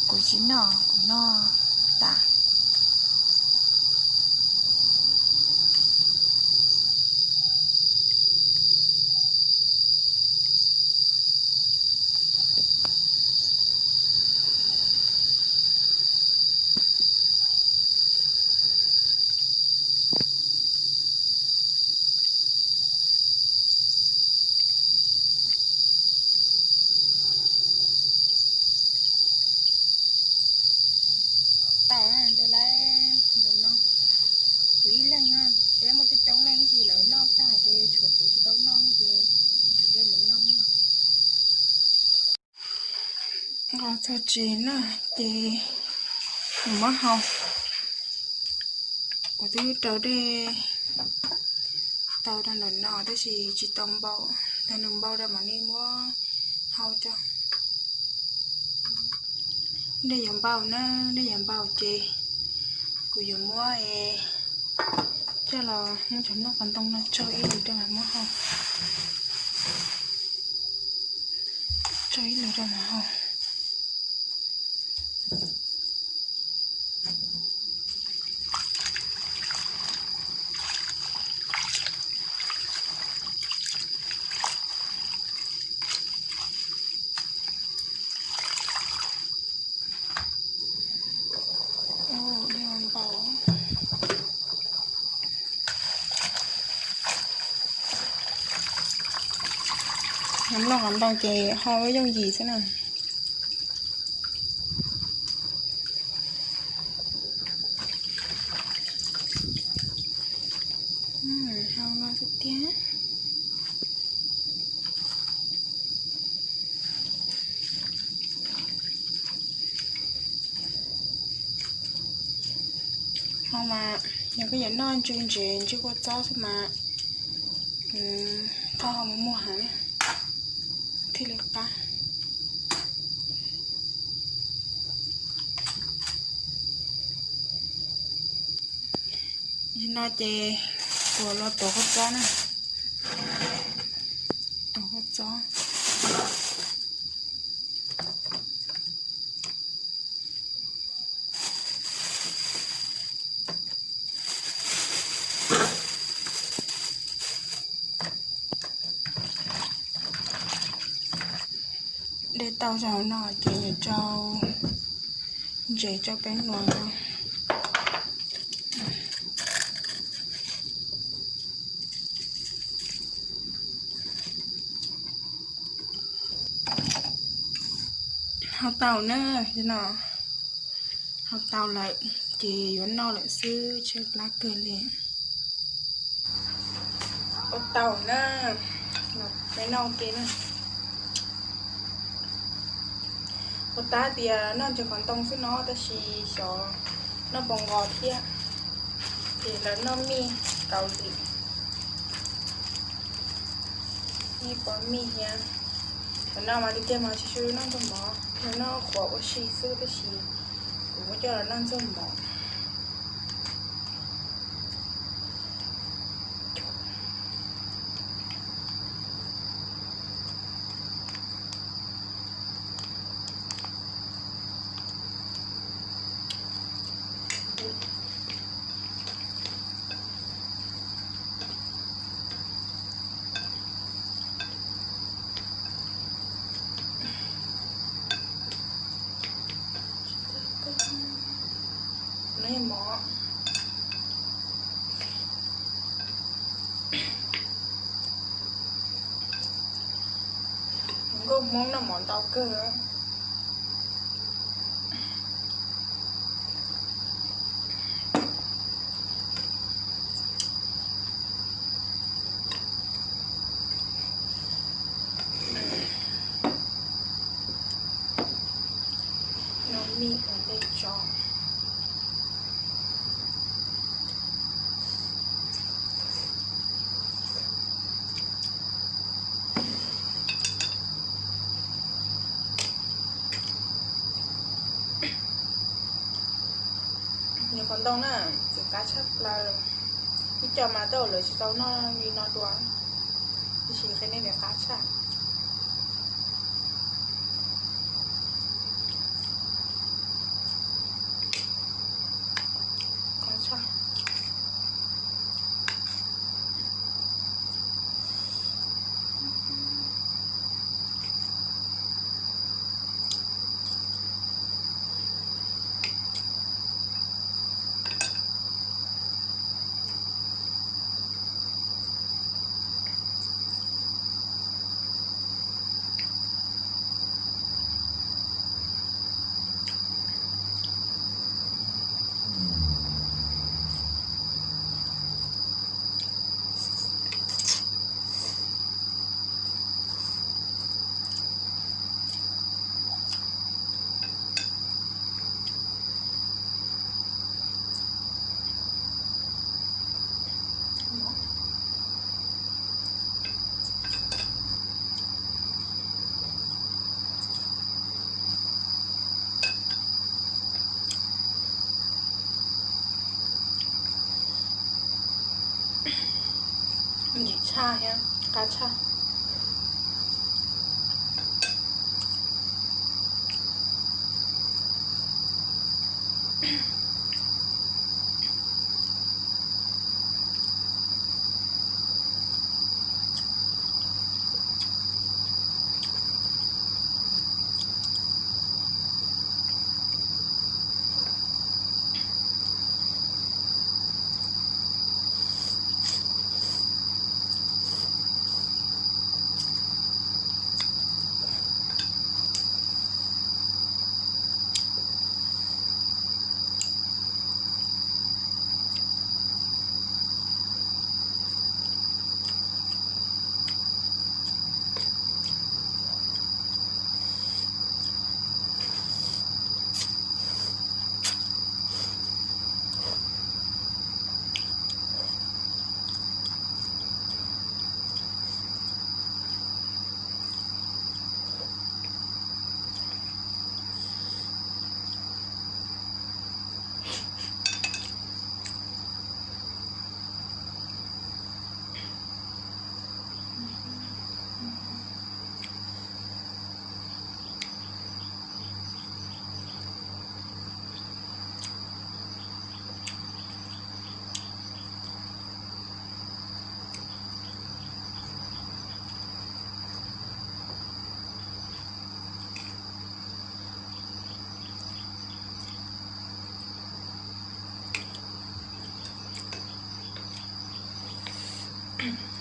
Kuv tsis noj, kuv noj tas. Tau, ntawd lawm, npaum no. Kuv ib leeg na, peb muaj coob coob leej, ib ntsis lawv noj tag ces tshuav kuv tsis tau noj ces kuv thiaj li noj. Nqa txog tsev na, ces kuv muab hau. Kuv twb rau dej tau rau ntawm no tab sis tsis tau npau, tau nws npau rau mam li muab hau tso. Dej yuav npau na, dej yuav npau ces kuv yuav muab coj los muab cov nplooj qos ntoo no tso ib lwm rau mam muab hau. Tso ib lwm rau mam hau. Nplooj qos ntoo ces hau yooj yim xwb na. Hau no xwb tiag. Hau mas yog koj yuav noj ntsw ntsev ntsw kua txob xwb mas, koj hau mus muag heev thiaj li qab. Yog no ces kuv los tuav kua txob na, tuav kua txob. Dej tau zaum no ces yuav rau ntsev rau peb hluas no. Hau tau na, no hau tau lawm ces yuav noj lawm xwb, tshaib plab kawg li. Ua tau na, peb noj ua ke na. Puas tab tias noj ntsev qos ntoo xwb no tab sis xyov noj puas nqos thiab. Ces lawv noj mij Kaus Lim, mij pos mij thiab. Thaum no mas tiag tiag mas tsis tshua noj ntxuag mov, noj qhuav ua si xwb tab sis kuv muab coj los noj ntxuag mov. No yog mov, nkauj Hmoob noj mov ntau kawg. No mij ua ntej tso. Nws qos ntoo na, txiv qab tshaj plaws. Ib co mas tej zaum lawv tsis tau noj li no dua, tab sis qhia nej tias qab tshaj. Tshaj thiab, qab tshaj.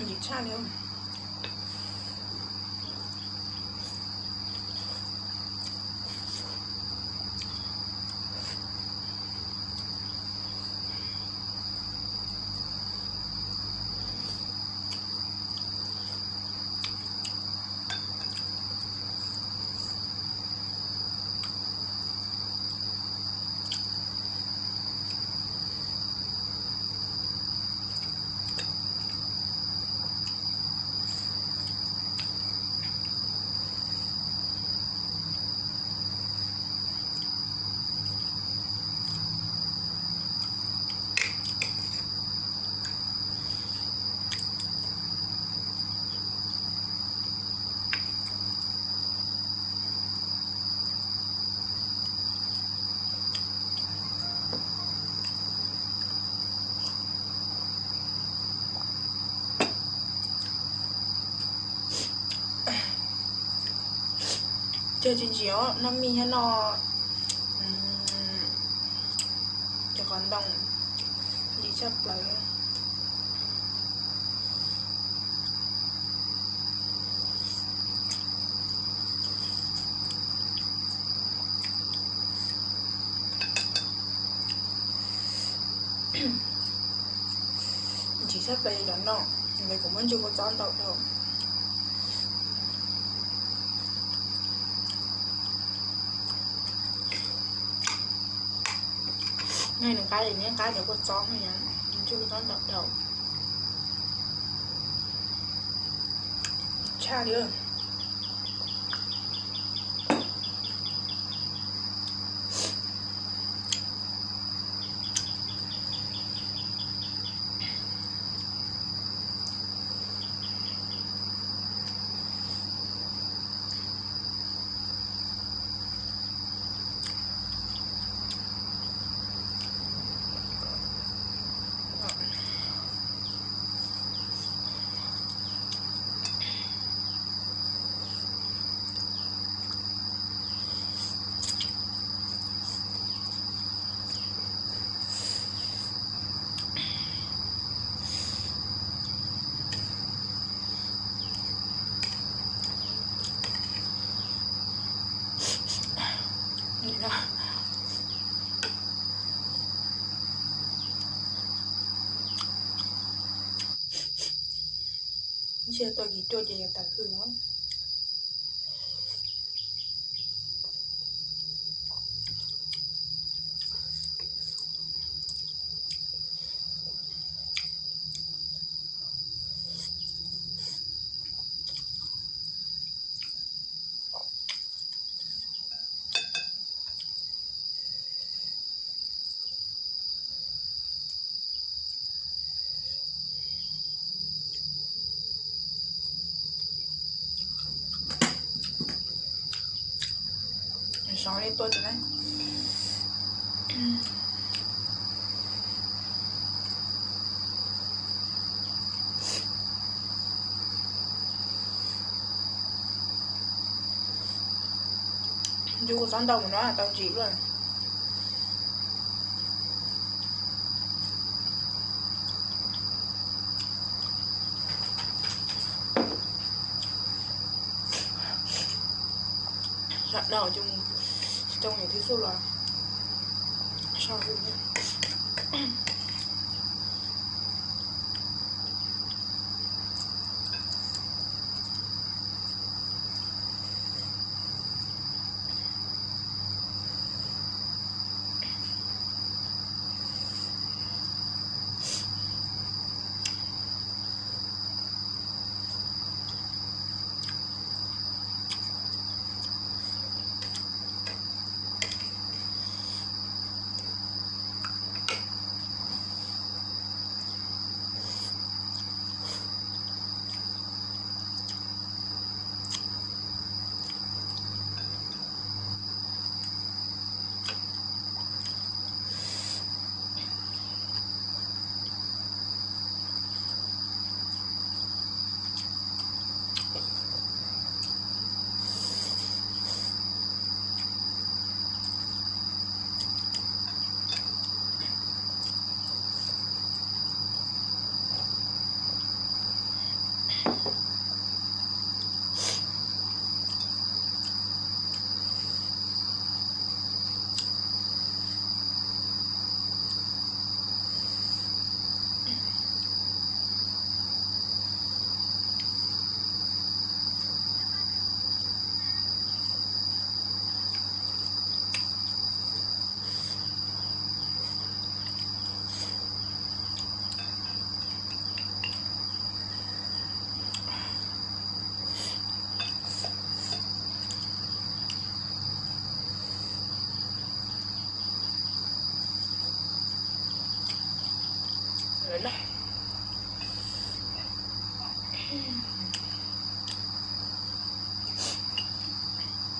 Ntxim tshaj li. Cog tsis ntsim os, noj mij thiab noj cov qos ntoo ntsim tshaj plaws. Ntsim tshaj plaws cov no, ntawd kuv muab ntsuj kua txob ntau dhau. Nej nws qab, nws qab cov kua txob no, ntsuj kua txob ntau dhau tshaj li. Ntsia tau kis ruaj ces yuav tawm hwj os. Tua ces na. Yus kuv txhob ntau mus no tau ntsim luaj. Sawv daws tsis tau niam twb xub los so.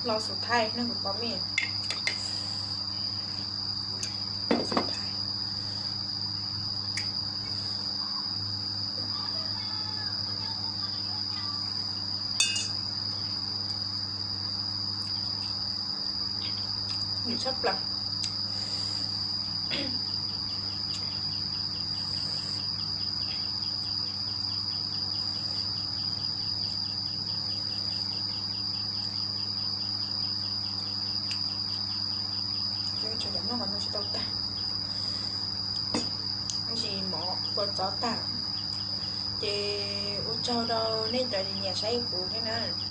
Los xus thaij neeg kuv pov mej. Nws tshaj plaws. Tsis tau tag, tab sis mov ua txov tag. Ces ua tsaug rau nej cov nyiam saib kuv thiab na.